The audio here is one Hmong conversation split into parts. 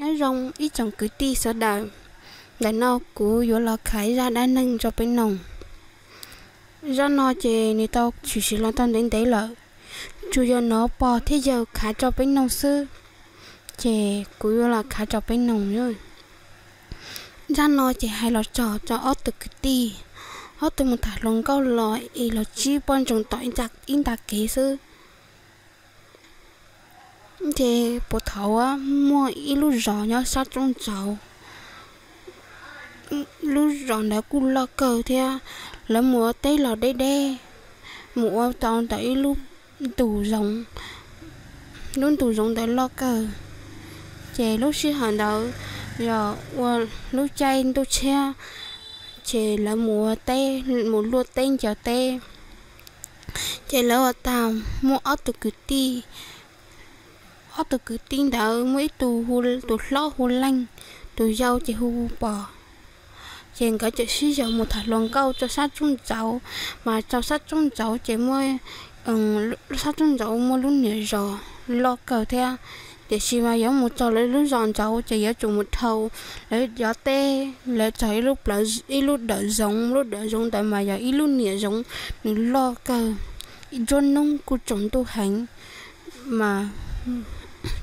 Nyob zoo ib tsoom kwv tij sawv daws, ntawm no kuv yuav los khav zaj dab neeg rau peb mloog. Zaj no ces nws tau tshwm sim los tau ntev ntev lawm, tsuas yog hnov pog thiab yawg khav rau peb mloog xwb, ces kuv yuav los khav rau peb mloog. Zaj no ces hais los txog rau ob tug kwv tij, ob tug mus tham hluas nkauj los es los ntsib poj ntxoog tom ib nta kev xwb. Ces puag thaum ub muaj ib lub zos nyob sab roob ntxauv. Lub zos ntawd kuj loj kawg thiab, lawv mus ua teb los deb deb, mus ua tau ntawm ib lub ntu zoov. Lub ntu zoov ntawd loj kawg, ces lub sij hawm ntawd yog ua lub caij ntuj tshiab, ces lawv mus ua teb, mus luaj teb ncaws teb. Ces lawv ua tag muaj ob tug kwv tij, ob tug kwv tij ntawd muaj ib tug, tus hlob hu Leej, tus yau ces hu Pos. Ces nkawd txawm sib yaum mus tham hluas nkauj rau sab roob ntxauv, mas rau sab roob ntxauv ces muaj, sab roob ntxauv muaj lub niam zos loj kawg thiab. Tiam sis mas yuav mus txog lawv lub zos ntxauv ces yuav tsum mus dhau lawv cov teb, lawv txog ib lub dawm zoov, lub dawm zoov ntawd mas yog ib lub niam zoov, nws loj kawg, ntsuab noob kuj tsaus ntuj heev, mas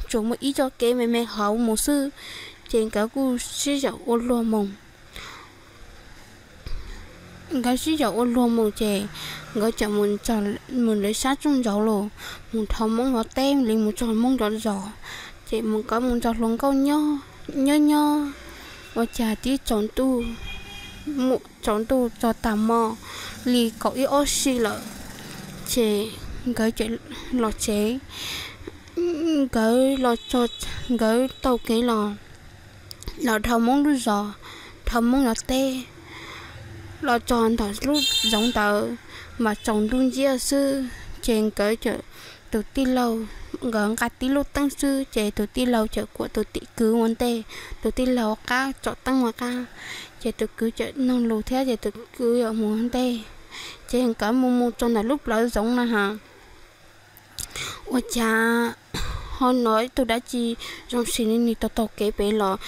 tsuas muaj ib txoj kev me me hauv mus xwb. Ces nkawd kuj sib yaum ua luag mus. Nkawd sib yaum ua luag mus ces nkawd txawm mus lawv sab roob ntxauv los, mus dhau Hmoob cov teb li mus txog Hmoob cov zos. Ces mus nkawd mus nrog hluas nkauj nyob nyob, ua cas tib tsaus ntuj, tsaus ntuj txog tag hmo li kaum ib ob si lawm, ces nkawd txawm los tsev. Nkawd los, nkawd taug kev los, los dhau Hmoob lub zos, dhau Hmoob cov teb, los txog ntawm lub zoov ntawd mas tsaus ntuj nciab xwb. Ces nkawd txawm, tus tij laug, nkawd nqa tib lub teeb xwb ces tus tij laug txawm kuam tus kwv ua ntej, tus tij laug qab tsom teeb ua qab. Ces tus kwv txawm nug lus thiab ces tus kwv yuav mus ua ntej. Ces nkawd mus mus txog ntawm lub plawv zoov na has, ua cas ho hnov ib tug dab tsi zoo sis li nws taug taug kev pem los.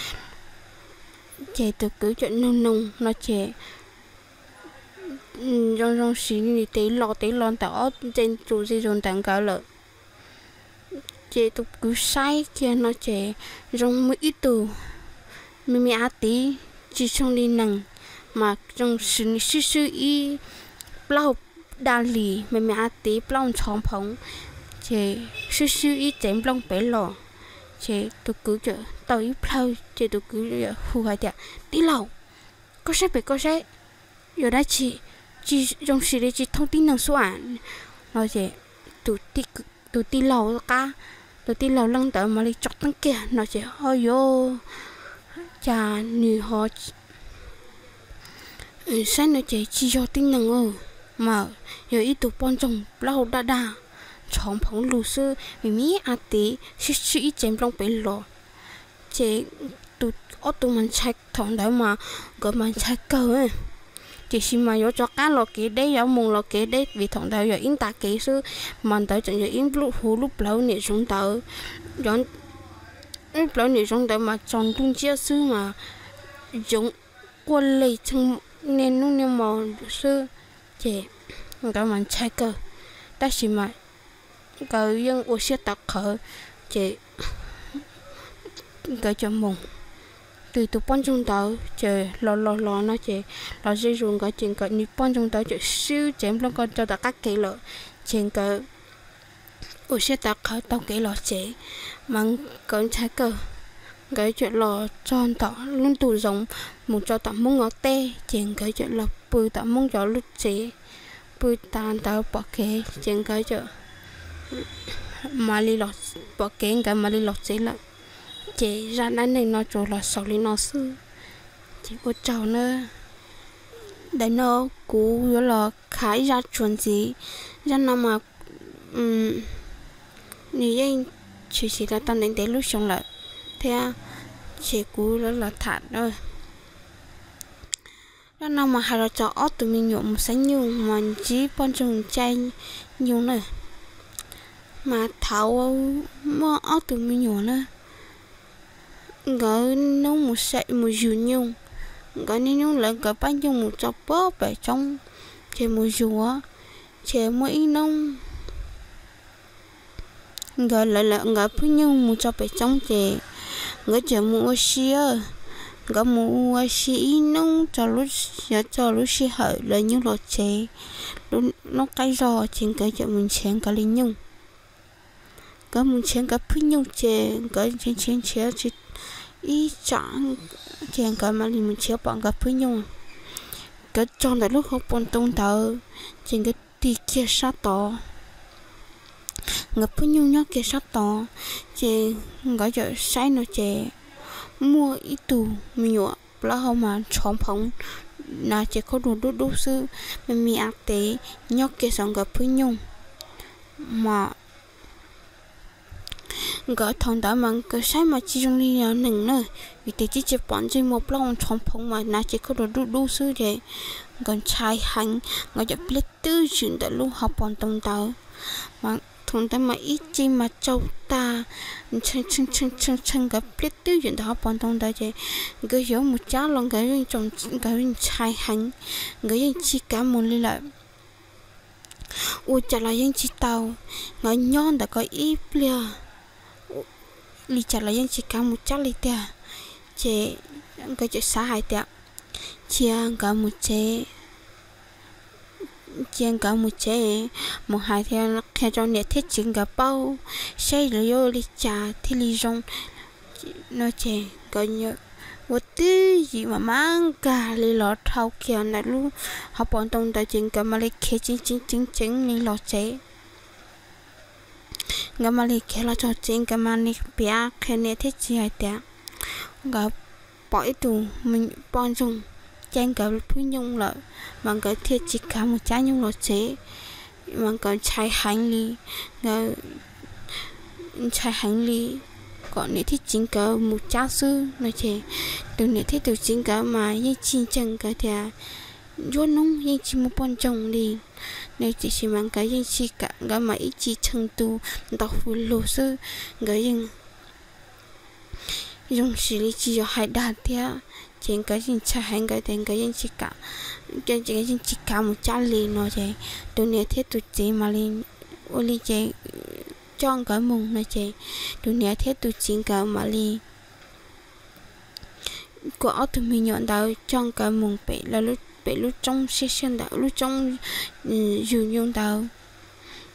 Ces tus kwv txawm nug nug no ces zoo zoo sis li nws tev los tev los ntawm ob ntse tus zis zus ntawm nkawd lawm. Ces tus kwv saib kiag no ces zoo muaj ib tug me me av tiv tsis zoo li neeg, mas zoo sis nws swb swb ib plaub daj lis me me av tiv plaub ntxhov phoov, ces swb swb ib tsev nplooj pem los. Ces tus kwv txawm tau ib plhaw ces tus kwv hu hais tias, Tij laug, koj saib pem koj saib, yog dab tsi tsis zoo sis li tsis thooj tib neeg xwb a? No ces tus tij laug qab, tus tij laug leej ntawd mam li tsom teeb kiag no ces, o yog, cas nws ho saib no ces tsis yog tib neeg, mas yog ib tug poj ntxoog plaub hau daj daj, ntxhov phoov lug xwb, me me av tiv swb swb ib tsev nplooj pem los. Ces tus, ob tug mas ntshai, thaum ntawd mas nkawd mas ntshai kawg. Tiam sis mas yuav rov qab los kev deb, yuav mus los kev deb vim thaum ntawd yog ib nta kev xwb, mas ntawd tseem yog ib lub, huv lub plawv niam zoov ntawd. Lub plawv niam zoov ntawd mas tsaus ntuj nciab xwb mas zoov quaj li txheej niaj hnub niaj hmo xwb. Ces nkawd mas ntshai kawg, tab sis mas nkawd yeej ua siab tawv qhawv, ces nkawd cov mus, tus, tus poj ntxoog ntawd ces los los los no ces los ze zus nkawd ces nkawd, nws poj ntxoog ntawd txawm swb tsev nplooj ko rau tom qab kev lawm. Ces nkawd ua siab tawv qhawv taug kev los tsev, mas nkawd ntshai kawg. Nkawd cam los txog tom lub ntuj zoov, mus txog tom Hmoob ua teb, ces nkawd cam los pw tom Hmoob cov lub tsev, pw tas ntawd pom kev ces nkawd cam mam li los, pom kev nkawd mam li los tsev lawm. Ces zaj dab neeg no tsuas los xaus li no xwb, ces ua tsaug nawb. Ntawm no kuv yuav los khav ib zaj txuas ntxiv. Zaj no mas nws yeej tshwm sim los tau ntev ntev lub xyoo lawm thiab, ces kuv yuav los tham. Zaj no mas hais los txog ob tug me nyuam mus xeeb nyuj mas ntsib poj ntxoog caij nyuj na. Mas thaum muaj ob tug me nyuam na, nkawd niaj hnub mus saib mus yug nyuj, nkawd niaj hnub lawv nkawd pab nyuj mus txog puag pem roob, ces mus yug, ces muaj ib hnub nkawd lawv nkawd phwj nyuj mus txog pem roob ces nkawd tseem mus ua si, nkawd mus ua si ib hnub txog lub, yuav txog lub sij hawm lawv nyuj los tsev, lub qaib zog ces nkawd tseem mus nrhiav nkawd li nyuj. Nkawd mus nrhiav nkawd phwj nyuj ces nkawd nrhiav nrhiav nrhiav ib tsam, ces nkawd mam li mus nrhiav pom nkawd phwj nyuj. Nkawd txog ntawm lub hauv paus ntoo ntawd, ces nkawd tig kiag sab tod. Nkawd phwj nyuj nyob kiag sab tod, ces nkawd txawm saib no ces muaj ib tug me nyuam plaub hau mas ntshov phoov, nas ces khaub dua dub dub xwb, me me av tes nyob kiag saum nkawd phwj nyuj. Mas nkawd thaum ntawd mas nkawd saib mas tsis zoo li yog neeg na, vim tias tsis tsis pom ntsej muag, plaub hau ntshov phoov mas nas ces khaub dua dub dub xwb ces nkawd ntshai heev, nkawd cov pliag twb ywm ntawm lub hauv paus ntoo ntawd. Mas thaum ntawd mas ib ce mas tsaug tag, tshee tshee tshee nkawd pliag twb ywm ntawm hauv paus ntoo ntawd ces nkawd yuav mus cab los nkawd yeej ntshai heev, nkawd yeej tsis kav mus li lawm. Ua cas los yeej tsis tau, nkawd nyob ntawm ko ib pliag li cas los yeej tsis kav mus cab li tiag. Ces nkawd txawm xav hais tias cia nkawd mus tsev, cia nkawd mus tsev, mus hais thiab qhia rau niam thiab txiv nkawd paub, saib lawv yuav ua li cas thiaj li zoo no ces nkawd ua twj ywm mam mam nkag li los dhau kiag ntawm lub hauv paus ntoo ntawd ces nkawd mam li khiav ceev ceev ceev ceev li los tsev. Nkawd mam li khiav los txog tsev, nkawd mam li piav qhia niam thiab txiv hais tias nkawd pom ib tug poj ntxoog caij nkawd phwj nyuj lawm, mas nkawd thiaj tsis kav mus cab nyuj los tsev, mas nkawd ntshai heev li, nkawd ntshai heev li, kom niam thiab txiv nkawd mus cab xwb no ces tus niam thiab tus txiv nkawd mas yeej tsis ntseeg nkawd tias nruab hnub yeej tsis muaj poj ntxoog li no, tiam sis mas nkawd yeej tsis kam, nkawd mas ib ce tshee tus ntaus hws lug xwb, nkawd yeej zoo siab li tsis yog hais dag thiab. Ces nkawd yeej ntshai heev, nkawd tias nkawd yeej tsis kam, yeej tsis kav mus cab li no ces tus niam thiab tus txiv mam li ua li ces coj nkawd mus no ces tus niam thiab tus txiv nkawd mam li kuas ob tug me nyuam ntawd coj nkawd mus pem lub roob siab siab ntawd, lub roob yug nyuj ntawd.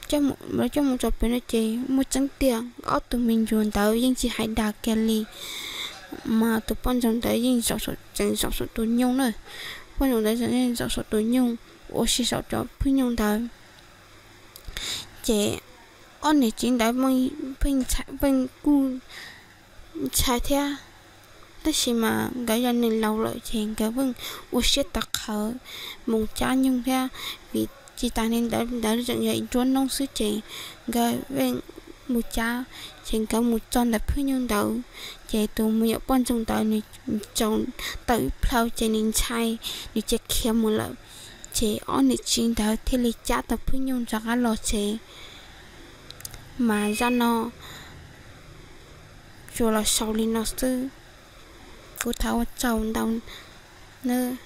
Coj mus txog pem no ces muaj tseeb tiag, ob tug me nyuam ntawd yeej tsis hais dag kiag li, mas tus poj ntxoog ntawd yeej tseem zaum saum tus nyuj na, poj ntxoog ntawd yeej zaum saum tus nyuj, ua si saum cov phwj nyuj ntawd. Ces ob niam txiv ntawd pheej kuj ntshai thiab, tab sis mas nkawd yog neeg laus lawm ces nkawd pheej ua siab tawv qhawv mus cab nyuj thiab, vim tsis tas li ntawd, ntawd tseem yog ib nruab hnub xwb ces nkawd pheej mus cab, ces nkawd mus txog ntawm phwj nyuj ntawd, ces tus me nyuam poj ntxoog ntawd nws tsaus tawm ib plhaw ces nws ntshai, nws cia khiav mus lawm. Ces ob niam txiv ntawd thiaj li cab tau phwj nyuj rov qab los tsev. Mas zaj no tsuas los xaus li no xwb. Kuv thov ua tsaug ntau nawb.